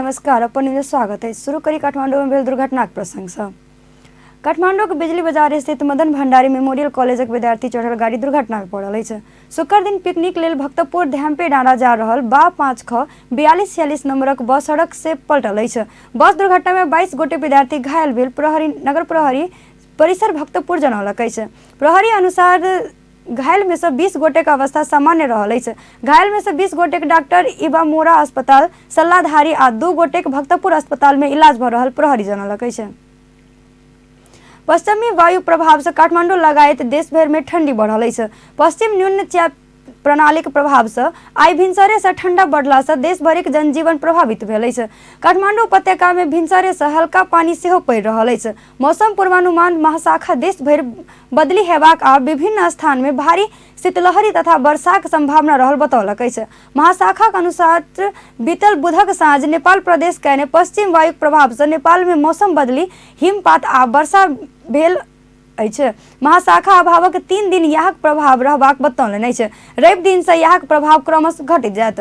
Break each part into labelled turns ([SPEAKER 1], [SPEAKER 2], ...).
[SPEAKER 1] नमस्कार, अपन न्यूज स्वागत है। शुरू करी काठमांडू में भेल दुर्घटनाक प्रसंग से। काठमांडूक बिजली बाजार स्थित मदन भंडारी मेमोरियल कॉलेजक विद्यार्थी चढ़ल गाड़ी दुर्घटना में पड़ल अछि। शुक्र दिन पिकनिक लेल भक्तपुर ध्यामपे डाँडा जा रहल बा 5 ख 4246 नंबरक बस सड़क से पलटल अछि। बस दुर्घटना में 22 गोटे विद्यार्थी घायल भेल प्रहरी नगर प्रहरी परिसर भक्तपुर जनौलक अछि। प्रहरी अनुसार घायल में से 20 गोटे के अवस्था सामान्य रहल अछि। घायल में से 20 गोटे के डॉक्टर इबा मोरा अस्पताल सल्लाधारी आ 2 गोटे के भक्तपुर अस्पताल में इलाज भऽ रहल प्रहरी जनौलक अछि। पश्चिमी वायु प्रभाव से काठमांडू लगायत देश भरि में ठंडी बढ़ल अछि। पश्चिम न्यून चाप प्रणालीक प्रभाव से आइ भिनसरे से ठंडा बढ़ला से देश भरिक जनजीवन प्रभावित भेल अछि। काठमांडू उपत्यका में भिनसरे से हल्का पानी सेहो पड़ि रहल अछि। मौसम पूर्वानुमान महाशाखा देश भरि बदली हेबाक आ विभिन्न स्थान में भारी शीतलहरी तथा वर्षाक संभावना रहल बतौलक अछि। महाशाखाक अनुसार बीतल बुधक साँझ नेपाल प्रदेश कयने पश्चिम वायुक प्रभाव से नेपाल में मौसम बदली हिमपात आ वर्षा भेल अछि। महाशाखा अभावक 3 दिन यहाँक प्रभाव रहबाक बतौलनि अछि। रवि दिन से यहाँक प्रभाव क्रमशः घटि जायत।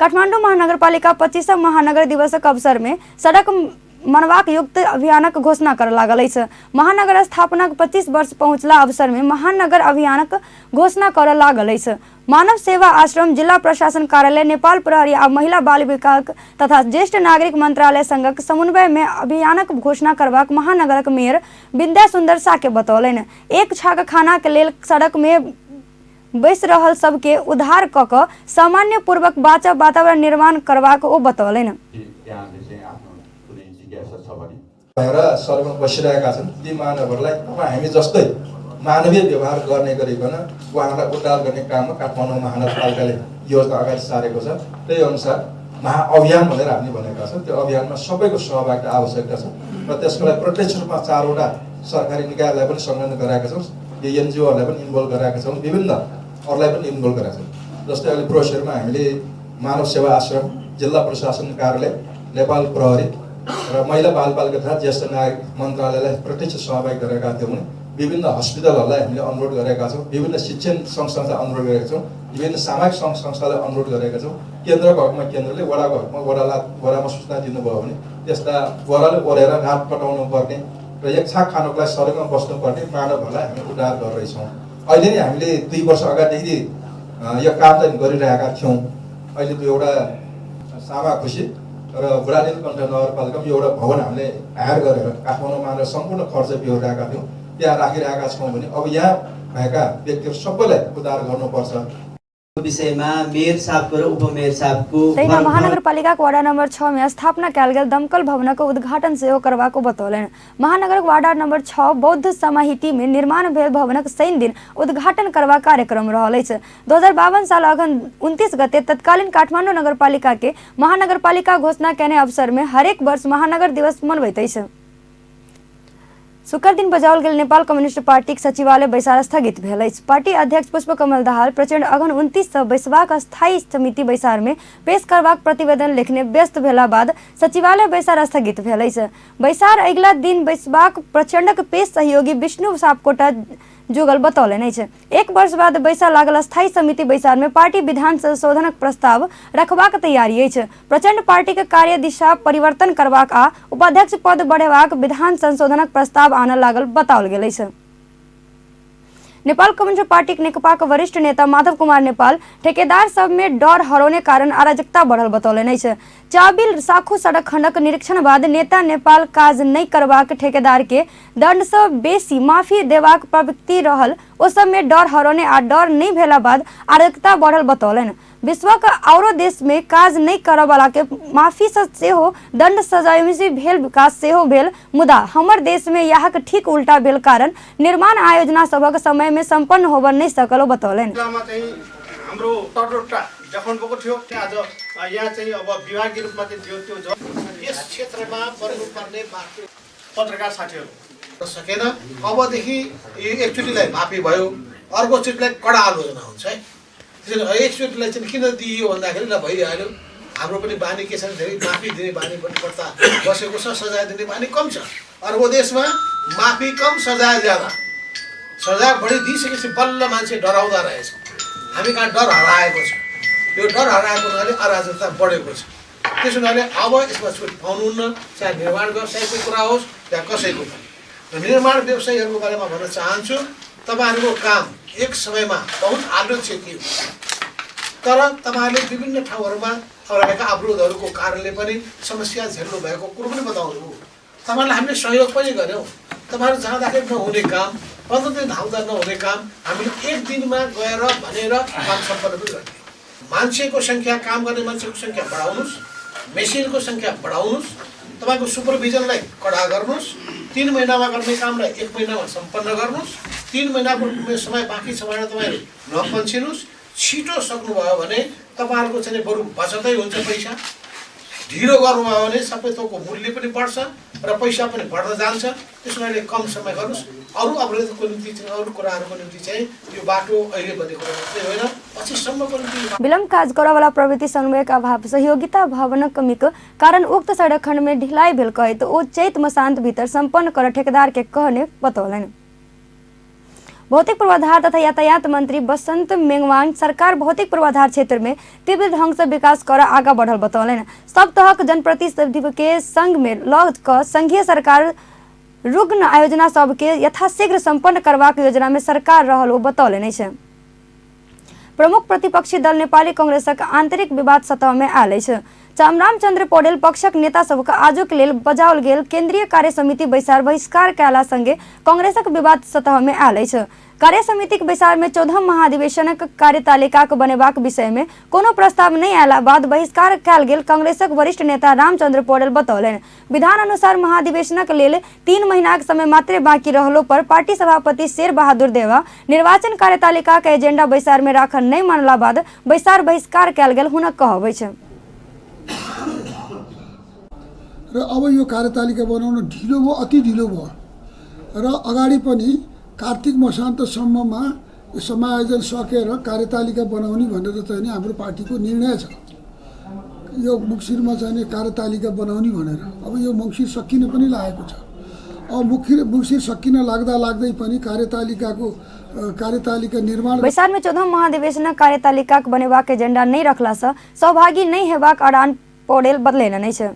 [SPEAKER 1] काठमांडू महानगरपालिका 25 महानगर दिवसक अवसर में सड़क मनवाक युक्त अभियानक घोषणा कर लागल अछि। महानगर स्थापनाक 25 वर्ष पहुंचला अवसर में महानगर अभियानक घोषणा कर लागल अछि। मानव सेवा आश्रम, जिला प्रशासन कार्यालय, नेपाल प्रहरी आ महिला बाल विकास तथा ज्येष्ठ नागरिक मंत्रालय संगक समन्वय में अभियानक घोषणा करबाक महानगरक मेयर विद्या सुंदर साके बतौलनि। एक छाक खाना के लेल सड़क में बैस रहल सबके उद्धार कऽ कऽ सामान्य पूर्वक बाँचब वातावरण निर्माण करबाक ओ बतौलनि।
[SPEAKER 2] भएर सड़कमा बसिरहेका छन् ती मानवहरूलाई तपाईँ हामी जस्तै मानवीय व्यवहार गर्ने गरिकन उहाँहरूलाई उद्धार गर्ने काममा काठमाडौँ महानगरपालिकाले योजना अगाडि सारेको छ। त्यही अनुसार महाअभियान भनेर हामीले भनेका छौँ। त्यो अभियानमा सबैको सहभागिता आवश्यकता छ र त्यसको लागि प्रत्यक्ष रूपमा 4वटा सरकारी निकायहरूलाई पनि संलग्न गराएका छौँ, यो एनजिओहरूलाई पनि इन्भल्भ गराएका छौँ, विभिन्न अरूलाई पनि इन्भल्भ गराएका छौँ। जस्तै अहिले प्रोसेसमा हामीले मानव सेवा आश्रम, जिल्ला प्रशासन कार्यालय, नेपाल प्रहरी र महिला बालबालिका तथा ज्येष्ठ नागरिक मन्त्रालयलाई प्रत्यक्ष सहभागी गरेका थियौँ भने विभिन्न हस्पिटलहरूलाई हामीले अनुरोध गरेका छौँ, विभिन्न शिक्षण सङ्घ संस्थालाई अनुरोध गरेका छौँ, विभिन्न सामाजिक सङ्घ संस्थालाई अनुरोध गरेका छौँ। केन्द्रको हकमा केन्द्रले, वडाको हकमा वडामा सूचना दिनुभयो भने त्यस्ता वडाले ओरेर रात कटाउनु पर्ने र एक छाक खानुको लागि सडकमा बस्नुपर्ने मानवहरूलाई हामी उद्धार गर्दैछौँ। अहिले नै हामीले 2 वर्ष अगाडिदेखि यो काम चाहिँ गरिरहेका थियौँ। अहिले त्यो एउटा सामाखुसी र बुढानीलकण्ठ नगरपालिकामा यो एउटा भवन हामीले हायर गरेर काठमाडौँ महानगर सम्पूर्ण खर्च बेहोरेका थियौँ, त्यहाँ राखिरहेका छौँ भने अब यहाँ भएका व्यक्तिहरू सबैलाई उद्धार गर्नुपर्छ।
[SPEAKER 3] विषयमा मेयर साहबको र उपमेयर साहबको
[SPEAKER 1] तहिना महानगरपालिकाक वार्ड नम्बर 6 में स्थापना कयल गेल दमकल भवनक उद्घाटन सेहो करबाक बतौलनि। महानगरक वार्ड नम्बर 6 बौद्ध समाहिति में निर्माण भेल भवनक शनि दिन उद्घाटन करबाक कार्यक्रम रहल अछि। 2052 साल अगहन 29 गते तत्कालीन काठमाडौँ नगरपालिका के महानगरपालिका घोषणा केने अवसर में हरेक वर्ष महानगर दिवस मनबैत अछि। शुक्र दिन बजाओल गेल नेपाल कम्युनिस्ट पार्टीक सचिवालय बैसार स्थगित भेल अछि। पार्टी अध्यक्ष पुष्पकमल दाहाल प्रचण्ड अगहन 29 सँ बैसबाक स्थायी समिति बैसार में पेश करबाक प्रतिवेदन लेखने व्यस्त भेला बाद सचिवालय बैसार स्थगित भेल अछि। बैसार अगिला दिन बैसबाक प्रचण्डक पेश सहयोगी विष्णु सापकोटा जुगल बतौलनि अछि। 1 वर्ष बाद बैसा लागल स्थायी समिति बैसार में पार्टी विधान संशोधनक प्रस्ताव रखबाक तैयारी अछि। प्रचण्ड पार्टीक कार्य दिशा परिवर्तन करबाक आ उपाध्यक्ष पद बढ़ेबाक विधान संशोधनक प्रस्ताव आनऽ लागल बताओल गेल अछि। नेपाल कम्युनिस्ट पार्टीक नेकपाक वरिष्ठ नेता माधव कुमार नेपाल ठेकेदार सब में डर हरौने कारण अराजकता बढ़ल बतौलनि अछि। चाबिल साखू सड़क खंडक निरीक्षण बाद नेता नेपाल काज नहि करबाक ठेकेदार के दंड सँ बेसी माफी देबाक प्रवृत्ति रहल ओ सब में डर हरौने आ डर नहि भेला बाद अराजकता बढ़ल बतौलनि। विश्वक औरो देश में काज नहि करऽ वाला के माफी सँ सेहो दंड सजायमी भेल विकास सेहो भेल, मुदा हमर देश में यहाँक ठीक उल्टा भेल कारण निर्माण आयोजना सभक समय में सम्पन्न होबऽ नहि सकल ओ बतौलनि।
[SPEAKER 4] हाम्रो तटोटा देखाउनु भएको थियो। आज यहाँ चाहिँ अब विभागीय रूपमा चाहिँ थियो त्यो यस क्षेत्रमा पर्नुपर्ने पत्रकार साथीहरू सकेन। अबदेखि यो एकचोटिलाई माफी भयो, अर्कोचोटिलाई कडा आलोचना हुन्छ है। त्यसैले एकचोटिलाई चाहिँ किन दिइयो भन्दाखेरि ल भइहाल्यो, हाम्रो पनि बानी के छ भने माफी दिने बानी पनि बढ्ता बसेको छ, सजाय दिने बानी कम छ। अर्को देशमा माफी कम सजाय ज्यादा, सजाय बढी दिइसकेपछि बल्ल मान्छे डराउँदा रहेछ। हामी कहाँ डर हराएको छ, यो डर हराएको हुनाले अराजकता बढेको छ। त्यसो हुनाले अब यसमा छुट पाउनुहुन्न, चाहे निर्माण व्यवसायको कुरा होस् या कसैको पनि। र निर्माण व्यवसायीहरूको बारेमा भन्न चाहन्छु, तपाईँहरूको काम एक समयमा बहुत आलोच्य थियो, तर तपाईँहरूले विभिन्न ठाउँहरूमा रहेका अवरोधहरूको कारणले पनि समस्या झेल्नु भएको कुरो पनि बताउनु भयो। तपाईँहरूलाई हामीले सहयोग पनि गऱ्यौँ। तपाईँहरू जाँदाखेरि नहुने काम, 15 दिन धाउँदा नहुने काम हामीले एक दिनमा गएर भनेर काम सम्पन्न पनि गरिदियौँ। मान्छेको सङ्ख्या, काम गर्ने मान्छेको सङ्ख्या बढाउनुहोस्, मेसिनको सङ्ख्या बढाउनुहोस्, तपाईँको सुपरभिजनलाई कडा गर्नुहोस्, 3 महिनामा गर्ने कामलाई 1 महिनामा सम्पन्न गर्नुहोस्, 3 महिनाको समय बाँकी छ भने तपाईँहरू नपन्छिनुहोस्। छिटो सक्नुभयो भने तपाईँहरूको चाहिँ बरु बचतै हुन्छ पैसा, ढिलो गर्नुभयो भने सबै थोकको मूल्य पनि बढ्छ र पैसा पनि बढ्न जान्छ। त्यसो हुनाले कम समय गर्नुहोस्। अरू अवरोधको निम्ति चाहिँ, अरू कुराहरूको निम्ति चाहिँ यो बाटो अहिले बनेको मात्रै होइन, पछिसम्मको निम्ति।
[SPEAKER 1] विलम्ब काज करवाला प्रवृत्ति समन्वयक अभाव, सहयोगिता भवनक कमीक कारण उक्त सड़क खंड में ढिलाई भेल कहैत ओ चैत मसान्त भीतर सम्पन्न कर ठेकेदार के कहने बतौलनि। भौतिक पूर्वाधार तथा यातायात मंत्री बसंत मेघवान सरकार भौतिक पूर्वाधार क्षेत्र में तीव्र ढंग से विकास कर आगा बढ़ल बतौलनि। सब तहक जनप्रतिनिधि के संग में लग क संघीय सरकार रुग्ण आयोजना सबके यथाशीघ्र सम्पन्न करबाक योजना में सरकार रहल ओ बतौलनि अछि। प्रमुख प्रतिपक्षी दल नेपाली कांग्रेसक आंतरिक विवाद सतह में आयल अछि। रामचंद्र पौडेल पक्षक नेता सबके आजुक लेल बजाओल गेल केंद्रीय कार्य समिति बैसार बहिष्कार कयला संगे कांग्रेसक विवाद सतह में आयल अछि। कार्य समितिक बैसार में 14 महाधिवेशनक कार्यतालिकाक बनेबाक विषय में कोनो प्रस्ताव नहि आयला बाद बहिष्कार कयल गेल कांग्रेसक वरिष्ठ नेता रामचंद्र पौडेल बतौलनि। विधान अनुसार महाधिवेशनक लेल 3 महीनाक समय मात्रे बाँकी रहलो पर पार्टी सभापति शेर बहादुर देवा निर्वाचन कार्यतालिकाक एजेंडा बैसार में राखल नहि मानला बाद बैसार बहिष्कार कयल गेल हुनक कहब अछि।
[SPEAKER 5] र अब यो कार्यतालिका बनाउन ढिलो भयो, अति ढिलो भयो र अगाडि पनि कार्तिक मसान्तसम्ममा समायोजन सकेर कार्यतालिका बनाउने भनेर चाहिँ नि हाम्रो पार्टीको निर्णय छ। यो मङ्सिरमा चाहिँ नि कार्यतालिका बनाउने भनेर अब यो मङ्सिर सकिन पनि लागेको छ। अब मङ्सिर सकिन लाग्दा लाग्दै पनि कार्यतालिका निर्माण।
[SPEAKER 1] बैसार में 14 महाधिवेशनक कार्यतालिका बनेबाक एजेंडा नहि रखला से सहभागी नहि हेबाक अड़ान पौडेल बदलेलनि अछि।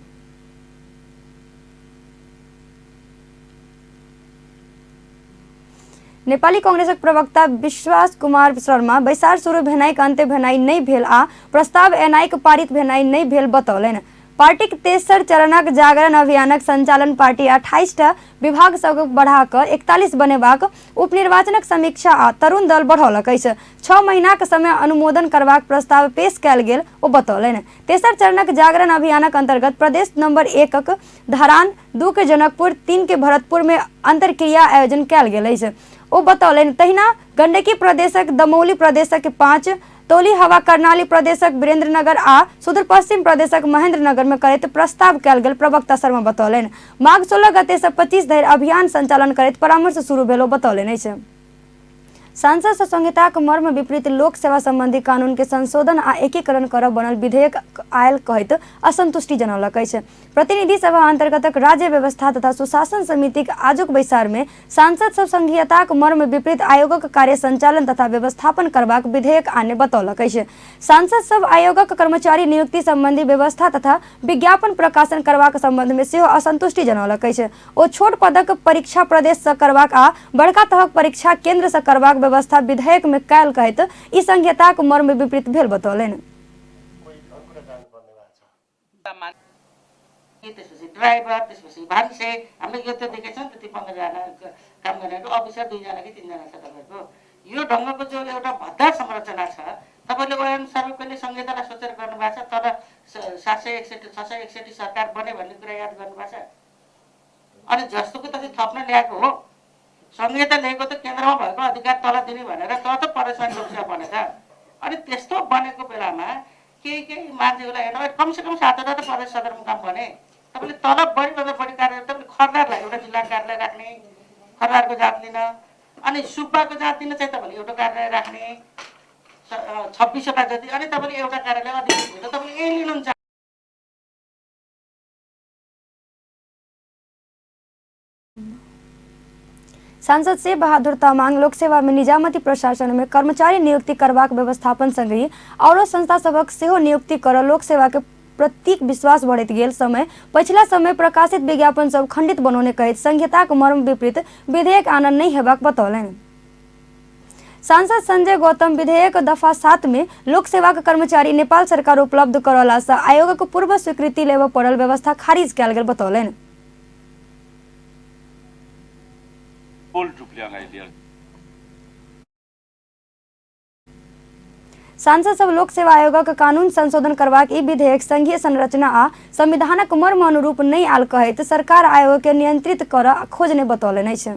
[SPEAKER 1] नेपाली कांग्रेसक प्रवक्ता विश्वास कुमार शर्मा बैसार शुरू भेनाइक अन्त्य भेनाइ नहि भेल आ प्रस्ताव एनाइक पारित भेनाइ नहि भेल बतौलनि। पार्टीक तेसर चरणक जागरण अभियानक संचालन पार्टी 28टा विभाग सब बढ़ाकऽ 41 बनेबाक, उपनिर्वाचनक समीक्षा आ तरुण दल बढ़ौलक अछि। 6 महीनाक समय अनुमोदन करबाक प्रस्ताव पेश कयल गेल ओ बतौलनि। तेसर चरणक जागरण अभियानक अंतर्गत प्रदेश नंबर 1 धरान, 2 के जनकपुर, 3 के भरतपुर में अंतरक्रिया आयोजन कयल गेल अछि ओ बतौलनि। तहिना गंडकी प्रदेशक दमौली प्रदेशक 5, तोली हवा कर्णाली प्रदेशक वीरेंद्रनगर आ सुदूरपश्चिम प्रदेशक महेंद्रनगर में करैत प्रस्ताव कयल गेल प्रवक्ता शर्मा बतौलनि। माघ 16 गते से 25 धरि अभियान संचालन करैत परामर्श शुरू भेल ओ बतौलनि अछि। सांसद सँ संहिताक मर्म विपरीत लोक सेवा संबंधी कानून के संशोधन आ एकीकरण करब बनल विधेयक आयल कहैत असंतुष्टि जनौलक अछि। प्रतिनिधि सभा अंतर्गतक राज्य व्यवस्था तथा सुशासन समितिक आजुक बैसार में सांसद सब संघीयताक मर्म विपरीत आयोगक कार्य संचालन तथा व्यवस्थापन करबाक विधेयक आने बतौलक अछि। सांसद सब आयोगक कर्मचारी नियुक्ति संबंधी व्यवस्था तथा विज्ञापन प्रकाशन करबाक संबंध में सेहो असंतुष्टि जनौलक अछि। ओ छोट पदक परीक्षा प्रदेश सँ करबाक आ बड़का तहक परीक्षा केंद्र सँ करबाक व्यवस्था विधेयक में कयल कहैत ई संहिताक मर्म विपरीत भेल बतौलनि।
[SPEAKER 6] त्यसपछि ड्राइभर, त्यसपछि भान्से, हामीले यो त देखेको छ नि त्यति 15जना काम गर्ने अफिसर 2जना कि 3जना छ। तपाईँको यो ढङ्गको जो एउटा भद्दा संरचना छ, तपाईँले ओइ अनुसार कहिले संहितालाई सोचेर गर्नुभएको छ? तर 761 661 सरकार बन्यो भन्ने कुरा याद गर्नुभएको छ? अनि जस्तोको तस्तै थप्न ल्याएको हो। संहिता ल्याएको त केन्द्रमा भएको अधिकार तल दिने भनेर त परेशान लोकसेवा बनेछ। अनि त्यस्तो बनेको बेलामा केही केही मान्छेहरूलाई हेर्नु कमसेकम 7वटा त प्रदेश सदरमुकाम बने। तपाईँले तलब बढीभन्दा बढी कार्यालय तपाईँले खरदारलाई एउटा जिल्ला कार्यालय राख्ने, खरदारको जात लिन, अनि सुब्बाको जात लिन चाहिँ तपाईँले एउटा कार्यालय राख्ने 26वटा जति, अनि तपाईँले एउटा कार्यालय अधिकृत तपाईँले यही लिनुहुन्छ।
[SPEAKER 1] सांसद शेर बहादुर तामाङ लोकसेवा में निजामती प्रशासन में कर्मचारी नियुक्ति करबाक व्यवस्थापन संगहि औरो संस्था सभक सेहो नियुक्ति कर लोकसेवा के प्रतीक विश्वास बढ़ैत गेल समय पछिला समय प्रकाशित विज्ञापन सब खंडित बनौने कहैत संहिताक मर्म विपरीत विधेयक आनन नहि हेबाक बतौलनि। सांसद संजय गौतम विधेयक दफा 7 में लोक सेवाक कर्मचारी नेपाल सरकार उपलब्ध करौला सँ आयोगक पूर्व स्वीकृति लेबऽ पड़ल व्यवस्था खारिज कयल गेल बतौलनि। सांसद सब लोक सेवा आयोगक कानून संशोधन करबाक ई विधेयक संघीय संरचना आ संविधानक मर्म अनुरूप नहि आयल कहैत सरकार आयोग के नियंत्रित करऽ खोजने बतौलनि अछि।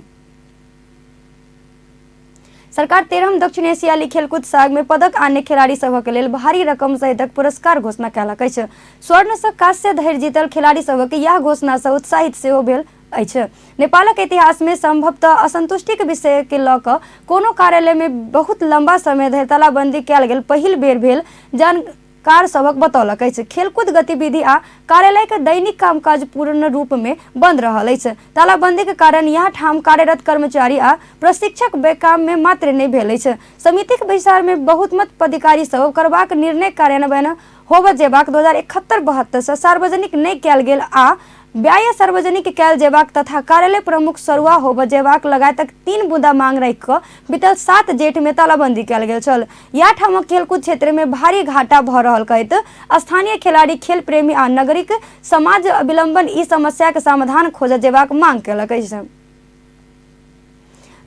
[SPEAKER 1] सरकार 13म दक्षिण एशियाली खेलकूद साग में पदक आने खिलाड़ी सभक लेल भारी रकम सहितक पुरस्कार घोषणा कयलक अछि। स्वर्ण सँ कांस्य धरि जीतल खिलाड़ी सभक यह घोषणा सँ उत्साहित सेहो भेल अछि। नेपालक इतिहास में संभवतः असंतुष्टिक विषय के लऽ कऽ कोनो कार्यालय में बहुत लंबा समय धरि तालाबंदी कयल गेल पहिल बेर भेल जानकार सभक बतौलक अछि। खेलकूद गतिविधि आ कार्यालय के दैनिक कामकाज पूर्ण रूप में बंद रहल अछि। तालाबंदी के कारण यहाँ ठाम कार्यरत कर्मचारी आ प्रशिक्षक बेकाम में मात्र नहि भेल अछि। समितिक बैसार में बहुमत पदाधिकारी सब करबाक निर्णय कार्यान्वयन होबय जेबाक 2071-72 सँ सार्वजनिक नहि कयल गेल आ व्यय सार्वजनिक कयल जेबाक तथा कार्यालय प्रमुख सरुआ होबय जेबाक लगायतक 3 बुँदा मांग राखि कऽ बीतल 7 जेठ में तालाबंदी कयल गेल छल। यह ठामक खेलकूद क्षेत्र में भारी घाटा भऽ रहल कहैत स्थानीय खिलाड़ी, खेल प्रेमी आ नागरिक समाज अविलंबन ई समस्याक समाधान खोजल जेबाक मांग कयलक अछि।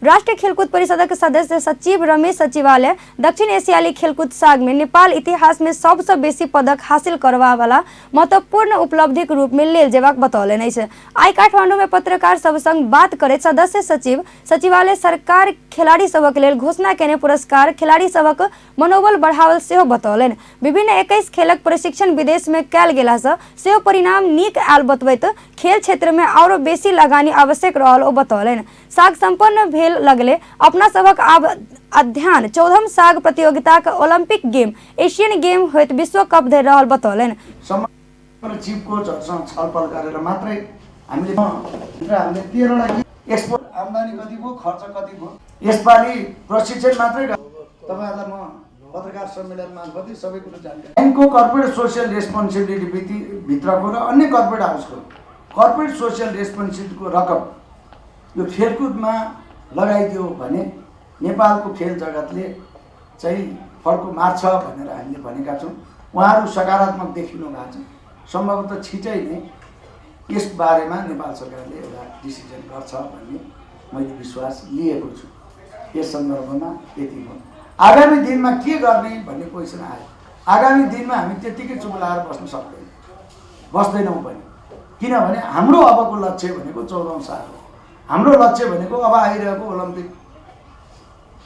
[SPEAKER 1] राष्ट्रीय खेलकूद परिषदक सदस्य सचिव रमेश सचिवालय दक्षिण एशियाली खेलकूद साग में नेपाल इतिहास में सबसँ बेसी पदक हासिल करबा वाला महत्वपूर्ण उपलब्धिक रूप में लेल जेबाक बतौलनि अछि। आइ काठमांडू में पत्रकार सब संग बात करैत सदस्य सचिव सचिवालय सरकार खिलाड़ी सभक लेल घोषणा केने पुरस्कार खिलाड़ी सभक मनोबल बढ़ावल सेहो बतौलनि। विभिन्न 21 खेलक प्रशिक्षण विदेश में कयल गेलासँ सेहो परिणाम नीक आयल बतबैत खेल क्षेत्र में आओरो बेसी लगानी आवश्यक रहल ओ बतौलनि। साग संपन्न भेल लगले अपना सभक आब अध्ययन 14म साग प्रतियोगिताक ओलंपिक गेम, एशियन गेम होइत विश्व कप धरि रहल बतौलनि।
[SPEAKER 7] समग्र चिफ कोचहरूसँग छलफल गरेर मात्रै हामीले 13वटा एक्सपोर्ट आम्दानी कति भयो, खर्च कति भयो, यसपालि प्रशिक्षण मात्रै। तपाईँहरूलाई म पत्रकार सम्मेलन मार्फत सबै कुरो जानकारी ब्याङ्कको कर्पोरेट सोसियल रेस्पोन्सिबिलिटी भित्रको र अन्य कर्पोरेट हाउसको कर्पोरेट सोसियल रेस्पोन्सिबिलिटीको रकम यो खेलकुदमा लगाइदियो भने नेपालको खेल जगतले चाहिँ फड्को मार्छ भनेर हामीले भनेका छौँ। उहाँहरू सकारात्मक देखिनु भएको छ। सम्भवतः छिटै नै यस बारेमा नेपाल सरकारले एउटा डिसिजन गर्छ भन्ने मैले विश्वास लिएको छु। यस सन्दर्भमा यति हो। आगामी दिनमा के गर्ने भन्ने क्वेसन आयो। आगामी दिनमा हामी त्यत्तिकै चुप लाएर बस्न सक्दैनौँ, बस्दैनौँ पनि, किनभने हाम्रो अबको लक्ष्य भनेको 14औं साल हो। हाम्रो लक्ष्य भनेको अब आइरहेको ओलम्पिक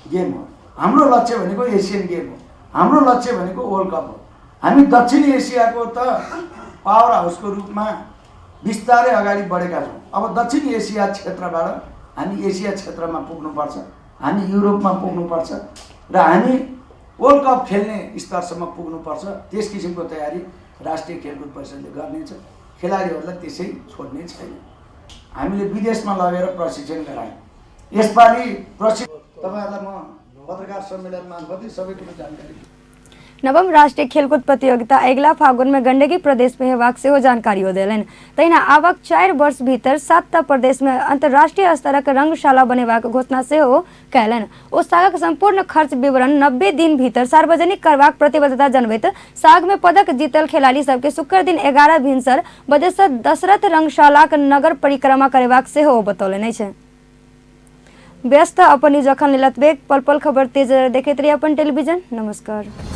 [SPEAKER 7] गेम हो। हाम्रो लक्ष्य भनेको एसियन गेम हो। हाम्रो लक्ष्य भनेको वर्ल्ड कप हो। हामी दक्षिण एसियाको त पावर हाउसको रूपमा बिस्तारै अगाडि बढेका छौँ। अब दक्षिण एसिया क्षेत्रबाट हामी एसिया क्षेत्रमा पुग्नुपर्छ, हामी युरोपमा पुग्नुपर्छ र हामी वर्ल्ड कप खेल्ने स्तरसम्म पुग्नुपर्छ। त्यस किसिमको तयारी राष्ट्रिय खेलकुद परिषदले गर्नेछ। खेलाडीहरूलाई त्यसै छोड्ने छैन। हामीले विदेशमा लगेर प्रशिक्षण गरायौँ। यसपालि तपाईँहरूलाई म पत्रकार सम्मेलन मार्फत सबै कुरो जानकारी।
[SPEAKER 1] नवम राष्ट्रिय खेलकूद प्रतियोगिता अगिला फागुन में गंडकी प्रदेश में हेबाक सेहो जानकारी देलनि। तहिना आबक 4 वर्ष भीतर 7टा प्रदेश में अंतर्राष्ट्रीय स्तरक रंगशाला बनेबाक घोषणा सेहो कयलनि। ओ सागक संपूर्ण खर्च विवरण 90 दिन भीतर सार्वजनिक करबाक प्रतिबद्धता जनबैत साग में पदक जीतल खिलाड़ी सबके शुक्र दिन 11 भिनसर बजे सँ दशरथ रंगशालाक नगर परिक्रमा करेबाक सेहो बतौलनि अछि। व्यस्त अपन न्यूज अखन लेलत बेग पल पल खबर तेज देखैत रही अपन टेलीविजन। नमस्कार।